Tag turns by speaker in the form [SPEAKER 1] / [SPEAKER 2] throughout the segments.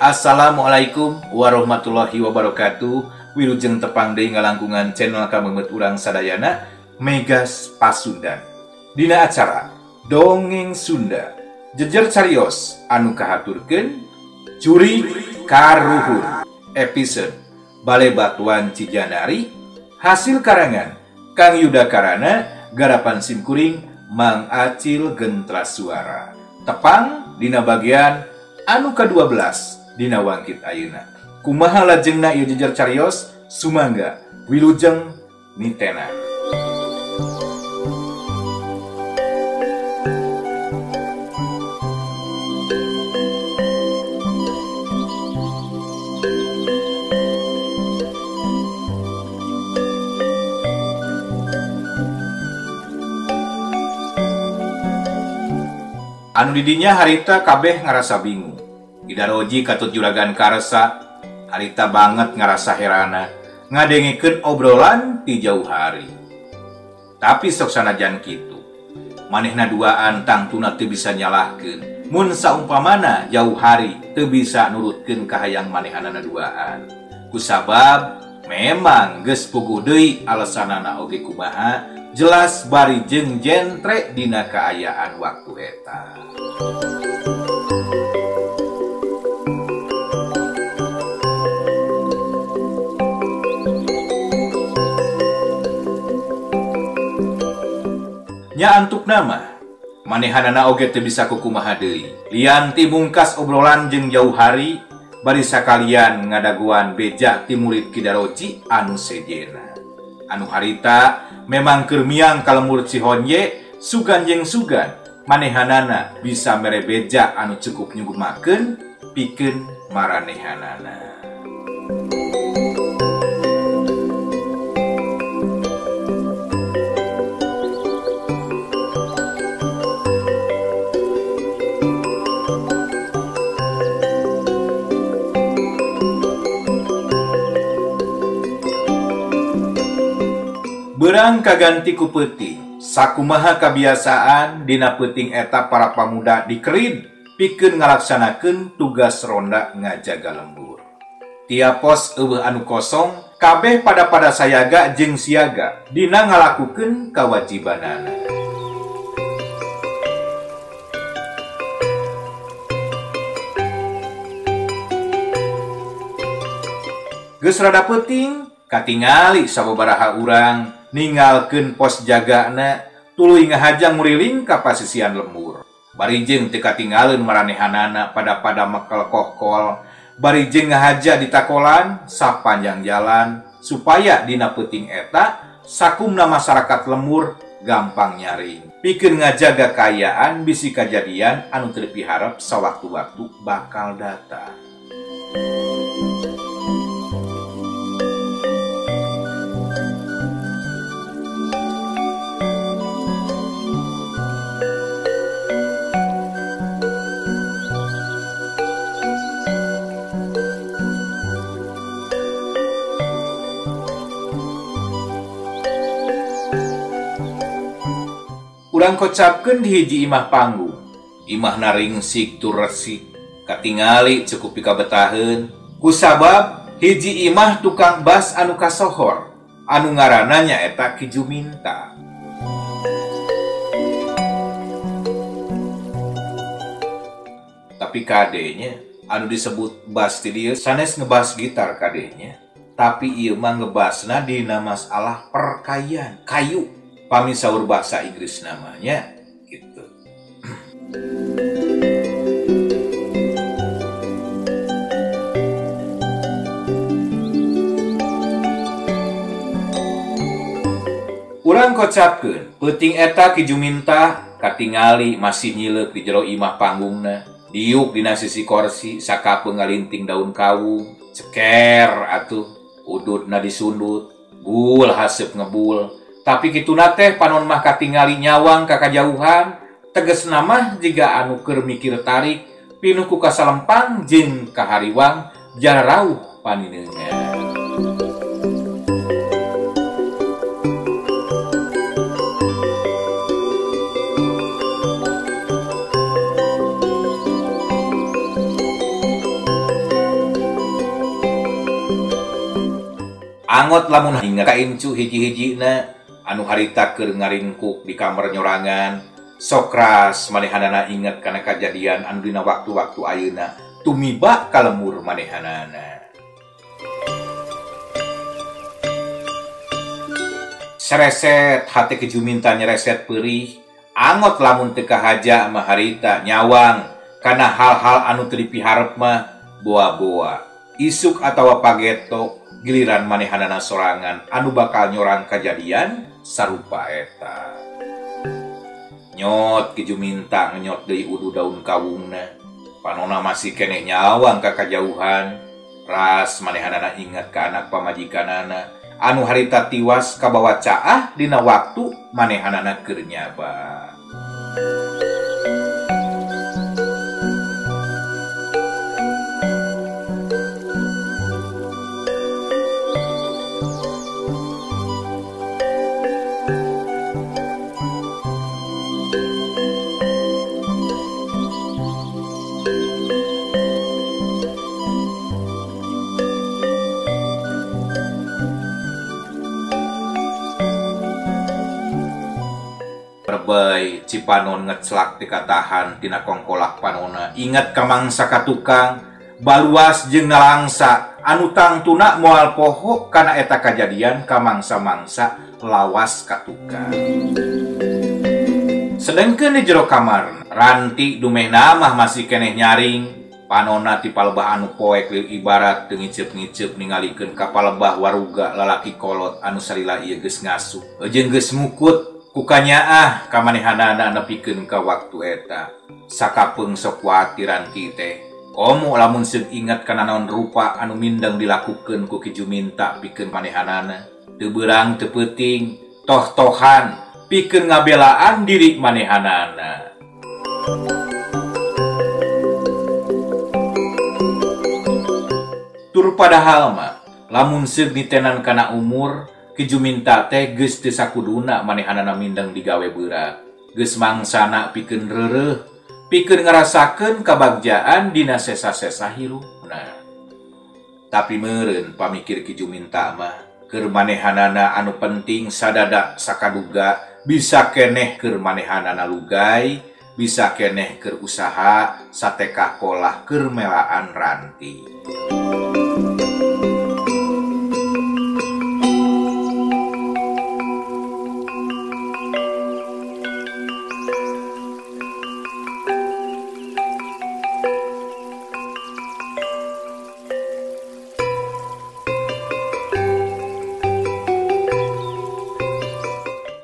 [SPEAKER 1] Assalamualaikum warahmatullahi wabarakatuh. Wilujeng tepang deui ngalangkungan channel kameungeut urang sadayana Megas Pasundan. Dina acara Dongeng Sunda, jejer carios anu kahaturkeun Jurig Karuhun, episode Bale Batuan Cijanari, hasil karangan Kang Yuda Karana, garapan simkuring Mang Acil Gentra Suara. Tepang dina bagian anu ke-12 dina wangkit ayeuna. Kumaha lajengna ieu jejer carios? Sumangga wilujeng nitena. Anu didinya harita kabeh ngarasa bingung. Ki Daroji katut juragan Karsa, harita banget ngarasa herana ngadengekeun obrolan ti jauh hari. Tapi sok sanajan kitu, manehna duaan tangtuna teu bisa nyalahkeun. Mun saumpamana jauh hari teu bisa nurutkeun kahayang manehanana duaan. Kusabab memang geus puguh deui alesanana oge kumaha, jelas bari jeung jentre dina kaayaan waktu eta. Nya antuk nama, manehanana oge teu bisa kukumaha deui. Lian ti mungkas obrolan jeung jauh hari, bari sakalian ngadaguan beja ti murid Ki Daroji anu sejena. Anu harita memang keur miang ka lembur Cihonje, sugan jeung sugan manehanana bisa mere beja anu cukup nyugumakeun pikeun maranehanana. Berang kaganti ku peuting, sakumaha kabiasaan dina peuting eta para pamuda dikerid pikeun ngalaksanakeun tugas ronda ngajaga lembur. Tiap pos eueuh anu kosong, kabeh pada sayaga jeung siaga dina ngalakukeun kawajibanana. Geus rada peuting, katingali sababaraha urang ninggalkeun pos jagana tuluy ngahajang nguriling ka pasisian lembur. Bari jeung teu katinggaleun maranehanana pada mekel kohkol, bari jeung ngahaja di takolan sapanjang jalan supaya dina peuting eta sakumna masyarakat lembur gampang nyaring. Pikeun ngajaga kaayaan bisi kajadian anu teu dipiharep sawaktu-waktu bakal datang. Urang kocapkeun di hiji imah panggung. Imahna ringsik tur resik, katingali cukup pikabetaheun. Kusabab hiji imah tukang bas anu kasohor, anu ngaranna nyaeta Ki Juminta. Tapi kadenya anu disebut bas ti dieu sanes ngebas gitar kadenya, tapi ieu mah ngebasna dina masalah perkayaan kayu. Pami saur bahasa Inggris namanya gitu. Urang kocapkeun, peuting eta Ki Juminta katingali masih nyileuk di jero imah panggungna, diuk dina sisi korsi sakapeung ngalinting daun kawung, ceker atuh, udutna disundut, gul haseup ngebul. Tapi kituna teh panon mah katingali nyawang ka kajauhan, tegesna mah jiga anu keur mikir tarik, pinuh ku kasalempang jeung kahariwang jarauh panineungan. Angot lamun inget ka incu hiji-hijina anu harita keur ngaringkuk di kamar nyorangan. Sokras manehanana inget kana kajadian anu dina waktu-waktu ayeuna tumiba ka lemur manehanana. Sereset hate Ki Juminta nyereset perih. Angot lamun teu kahaja mah harita nyawang kana hal-hal anu teu dipiharep mah boa-boa. Isuk atawa pageto giliran manehanana sorangan anu bakal nyorang kajadian sarupa eta. Nyot Ki Juminta ngenyot deui udu daun kawungna. Panona masih keneh nyawang ka kajauhan. Ras manehanana inget ka anak pamajikanana anu harita tiwas kabawa caah dina waktu manehanana keur nyaba. Rebay Cipanon ngeclak dikatahan tina kongkolak panona. Ingat ka mangsa ka tukang baluas jeung nalangsa anu tangtuna moal poho kana eta kajadian ka mangsa-mangsa lawas ka tukang. Sedengkeun di jero kamar Ranti dumehna mah masih keneh nyaring. Panona ti palebah anu poek lieur ibarat teu ngiceup-ngiceup ningalikeun ka palebah waruga lalaki kolot anu salila ieu geus ngasuh jeung geus mukut kukanyaah kamanehanana nepikeun ka waktu eta. Sakapeung sok kuatir Ranti teh. Komo lamun seug inget kana naon rupa anu mindeng dilakukeun ku Ki Juminta pikeun manehanana. Teu beurang teu peuting, toh-tohan pikeun ngabelaan diri manehanana. Tur padahal mah lamun seug nitenan kana umur Ki Juminta teh geus teu sakuduna manehanana mindeng digawe berat. Geus mangsana pikeun reureuh, pikeun ngarasakeun kabagjaan dina sesa-sesa hirupna. Tapi meureun pamikir Ki Juminta mah keur manehanana anu penting sadada sakaduga bisa keneh keur manehanana lugai, bisa keneh keur usaha satekah polah keur melaan Ranti.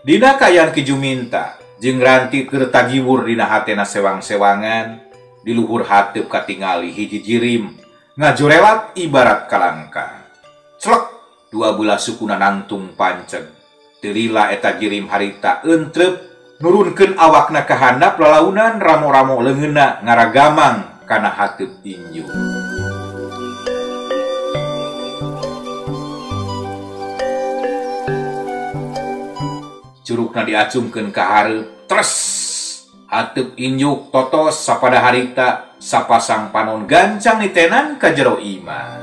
[SPEAKER 1] Dina kaayaan Ki Juminta jeung Ranti keur tagiwur dina hatena sewang-sewangan, di luhur hateup katingali hiji jirim ngajorelat ibarat kalangka. Clek, dua belah sukuna nangtung panceg. Teu lila eta jirim harita entrep nurunkeun awakna ka handap lalaunan ramo-ramo leungeunna ngaragamang kana hateup inju. Curugna diacungkeun ka hareup, tres hateup injuk totos sapada harita sapasang panon gancang nitenan ka jero imah.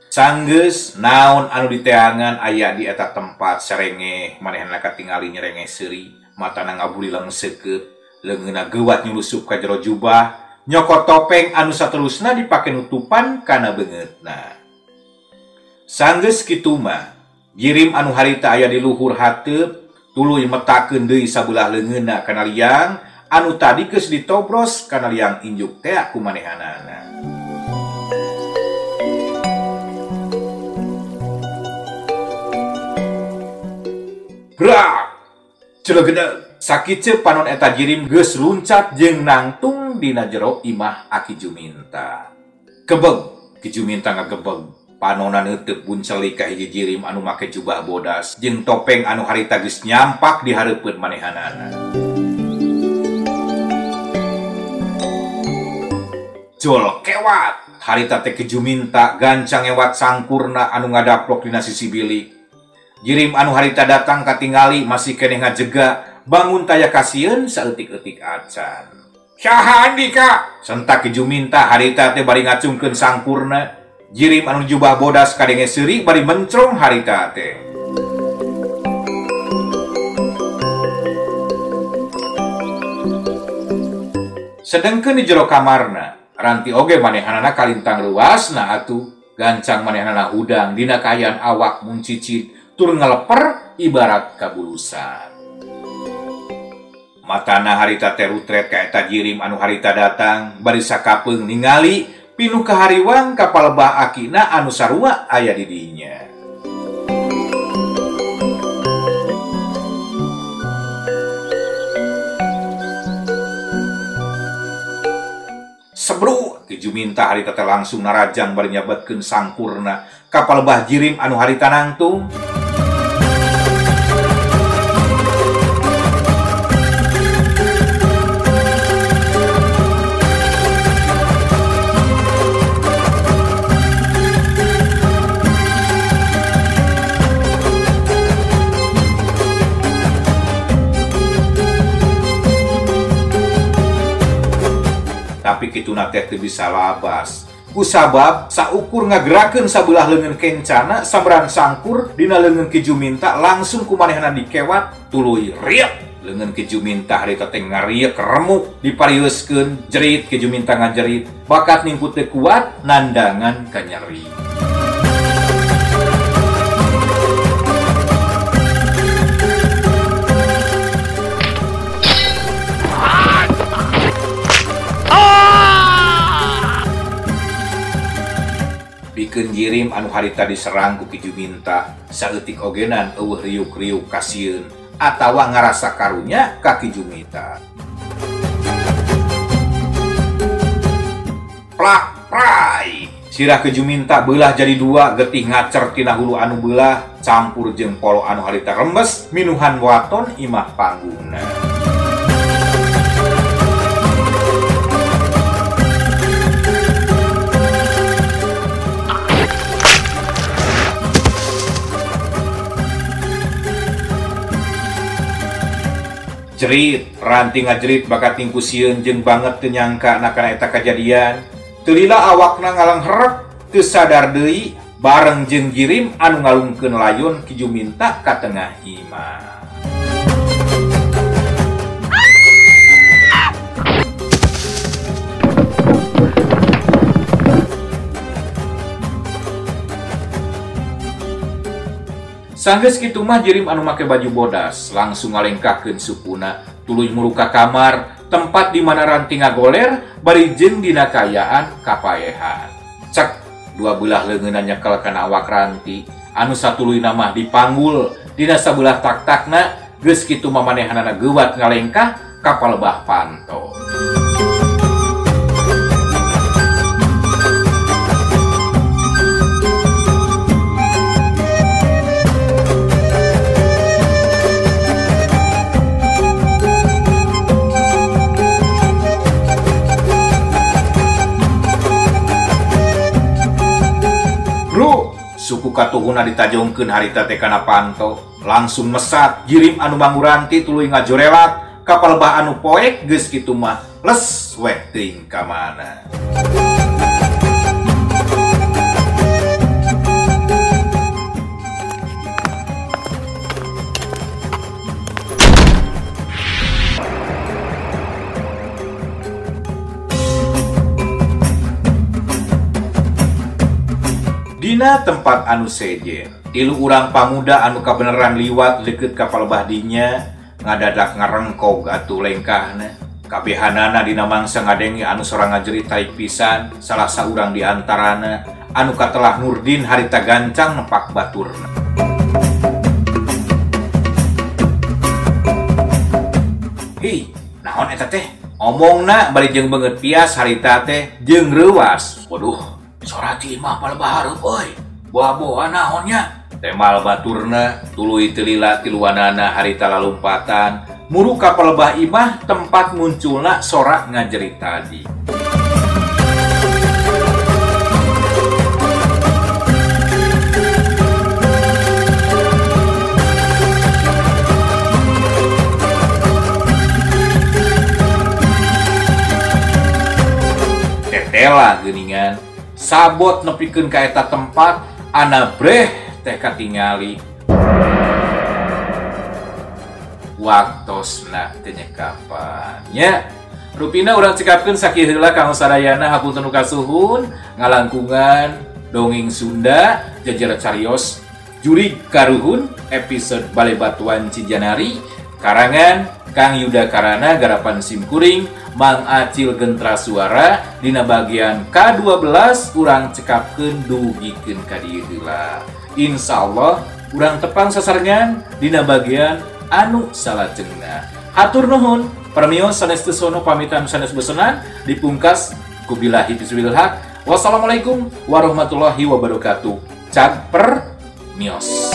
[SPEAKER 1] Sanggeus naon anu diteangan aya di eta tempat serengeh manehna katingali nyerengeh seuri, matana ngabulilang seukeut, leungeunna geuwat nyulusup ka jero jubah, nyokot topeng anu saterusna dipake nutupan kana beungeutna. Sanggeus kitu mah, jirim anu harita aya di luhur hateup tuluy metakeun deui sabelah leungeunna kana liang anu tadi geus ditobros kana liang injuk tea ku manehanana. Brak! Celegedeg! Sakieu panon eta jirim geus luncat jeung nangtung dina jero imah Aki Juminta. Gebeg! Ki Juminta ngagebeg. Panona neuteuk bunceli ka hiji jirim anu make jubah bodas jeung topeng anu harita geus nyampak di hareupeun manehanana. Jol kewat! Harita teh Ki Juminta gancang ngewat sangkurna anu ngadaplok dina sisi bilik. Jirim anu harita datang katingali masih keneh ngajega, bangun taya kasieun saeutik-eutik acan. Saha Andika? Sentak Ki Juminta harita teh bari ngacungkeun sangkurna. Jirim anu jubah bodas kadenge seuri bari mencrong harita teh. Sedengkeun di jero kamarna, Ranti oge manehanana kalintang luasna atuh, gancang manehanana hudang dina kaayaan awak muncicit tur ngeleper ibarat kabulusan. Matana harita teh rutret ka eta jirim anu harita datang bari sakapeung ningali pinuh kahariwang ka palebah akina anu sarua aya di dinya. Sebru Ki Juminta harita teh langsung narajang bari nyabetkeun sangkurna ka palebah jirim anu harita nangtung. Tapi kituna teh teu bisa labas. Kusabab saukur ngagerakeun sabelah leungeun kencana sambaran sangkur dina leungeun Ki Juminta langsung ku manehna dikewat tuluy riek. Leungeun Ki Juminta harita teh ngariek remuk diparieuskeun jerit Ki Juminta ngajerit bakat ningku teu kuat nandangan kanyeri. Pikeun jirim anu harita diserang ku Ki Juminta saeutik ogenan eueuh riuk-riuk kasieun atawa ngarasa karunya ka Ki Juminta. Plak prai sirah Ki Juminta beulah jadi dua getih ngacer tina hulu anu beulah campur jeung polo anu harita rembes minuhan waton imah panggungna. Jerit, Ranti ngajerit bakat tingku sieun jeung banget teu nyangka na kana eta kajadian. Teu lila awakna ngalengherek, teu sadar deui bareng jeung jirim anu ngalungkeun layon Ki Juminta ka tengah imah. Sanggeus kitu mah jirim anu make baju bodas langsung ngalengkahkeun supuna tuluy muru ka kamar tempat di mana Ranti ngagoler bari jeung dina kaayaan kapaehan. Cek dua belah leungeunna nyekel kana awak Ranti anu satuluyna mah dipanggul dina sabelah tak-takna geus kitu mah manehanana geuwat ngalengkah ka palebah panto. Suku katuhuna ditajongkeun harita teh kana panto langsung mesat jirim anu manguranti tuluy ngajorelat ka palebah anu poek geus kitu mah les weh teuing ka mana. Dina tempat anu sejen, tilu urang pamuda anu kabeneran liwat leukeut ka palebah dinya ngadadak ngarengkog atuh lengkahna. Kabehanana dina mangsa ngadenge anu sorang ngajerit tarik pisan, salah saurang di antarana anu katelah Nurdin harita gancang nepak baturna. Hi, naon eta teh? Omongna bari jeung beungeut pias harita teh jeung reuwas. Waduh, sora ti imah palebah hareup euy. Boa-boa naonnya? Temal baturna tuluy teu lila tiluanana harita lalumpatan muru ka palebah imah tempat munculna sorak ngajerit tadi. Sela geuningan sabot nepikeun ka eta tempat anabreh teh katingali waktosna teh nyekapan nya. Rupina urang cekapkeun sakieu heula kanggo sadayana, hapunten nu kasuhun ngalangkungan dongeng Sunda jajar carios Jurig Karuhun episode Balebatuan Cijanari karangan Kang Yuda Karana garapan simkuring Mang Acil Gentra Suara dina bagian K12 urang cekapkeun dugikeun ka dieu heula. Insyaallah urang tepang sasarengan dina bagian anu salajengna. Hatur nuhun. Permios sanes tesono pamitan sanes besenan dipungkas kubillahi taufiq. Wassalamualaikum warahmatullahi wabarakatuh. Cag permios.